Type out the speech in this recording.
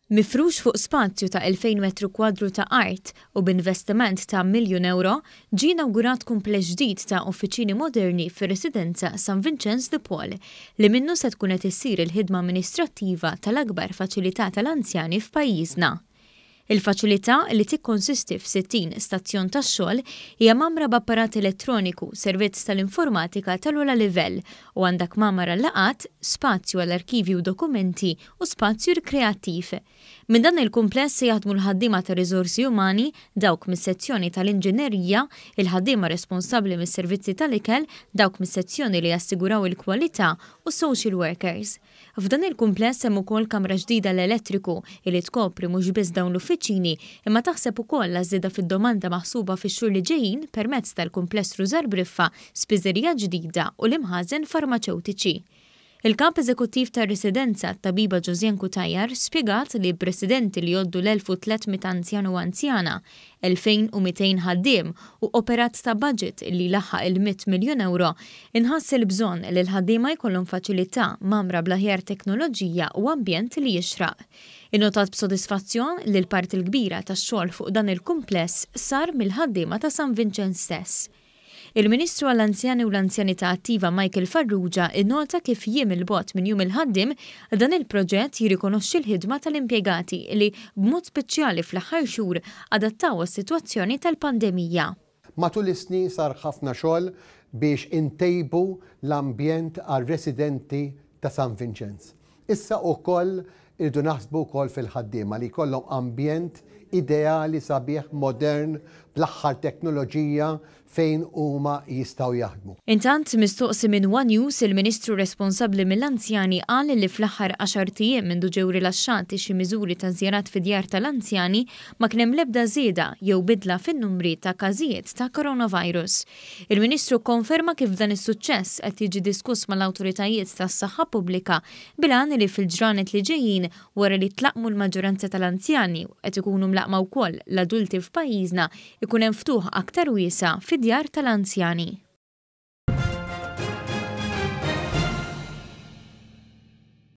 Mifrux fuq spazju ta' 2,000 metru kwadru ta' art u b'investiment ta' miljun ewro, ġie inawgurat kumpless ġdid ta' uffiċini moderni fir-Residenza San Vinċenz de Paul, li minnu se tkun qed issir il-ħidma amministrattiva tal-akbar faċilità tal-anzjani f'pajjiżna. Il-faċilità, li tikkonsisti f'60 stazzjon tax-xogħol, hija mgħammra b'apparat elettroniku, servizz tal-informatika tal-ogħla livell u għandha kmamar għal-laqgħat, spazju għall-arkivji u dokumenti u spazju rikreattiv. Minn dan il-kumpless se jaħdmu l-ħaddiema tar-riżorsi umani, dawk mis-sezzjoni tal-inġinerija, il-ħaddiema responsabbli mis-servizzi tal-ikel, dawk mis-sezzjoni li jassiguraw il-kwalità u s-social workers. F'dan il-kumpless hemm ukoll kamra ġdida għall-elettriku li tkopri mhux biss dawn l-uffiċini imma taħseb ukoll għaż-żieda fid-domanda maħsuba fix-xhur li ġejjin permezz tal-kumpless Rużar Briffa, spiżerija ġdida u l-imħażen farmaċewtiċi. Il-Kap Eżekuttiv tar-Residenza, t-Tabiba Josiane Cutajar, spjegat li b'residenti li jgħoddu l-1,300 anzjan u anzjana, 2,200 ħaddiem u operat ta' baġit li jlaħħaq il-mitt miljun ewro, inħass il-bżonn li l-ħaddiema jkollhom faċilità mgħammra bl-aħjar teknoloġija u ambjent li jixraq. Innotat b'sodisfazzjon li l-parti l-kbira tax-xogħol fuq dan il-kumpless sar mill-ħaddiema ta' San Vinċenz stess. Il-Ministru għall-Anzjani u l-Anzjanità Attiva Michael Farrugia innota kif jiem 'il bogħod minn Jum il-Ħaddiem, dan il-proġett jirrikonoxxi l-ħidma tal-impjegati li, b'mod speċjali fl-aħħar xhur, adattaw għas-sitwazzjoni tal-pandemija. Matul is-snin sar ħafna xogħol biex intejbu l-ambjent għar-residenti ta' San Vinċenz. Issa ukoll irridu naħsbu wkoll fil-ħaddiema li jkollhom ambjent ideali sabiħ, modern, bl-aħħar teknoloġija fejn huma jistgħu jaħdmu. Intant, mistoqsi minn one News, il-Ministru responsabbli mill-anzjani qal li fl-aħħar għaxart ijiem mindu ġew rilaxxati xi miżuri ta' żjarat fid-djar tal-anzjani ma kien hemm l-ebda żieda jew bidla fin-numri ta' każijiet ta' coronavirus. Il-Ministru kkonferma kif dan is-suċċess qed jiġi diskuss mal-awtoritajiet tas-saħħa pubblika bil-għan li fil-ġranet li ġejjin wara li tlaqqmu l-maġġoranza tal-anzjani u qed ikunu mlaqqma wkoll l-adulti f'pajjiżna ikun hemm ftuħ aktar wiesa' fid-djar tal-anzjani.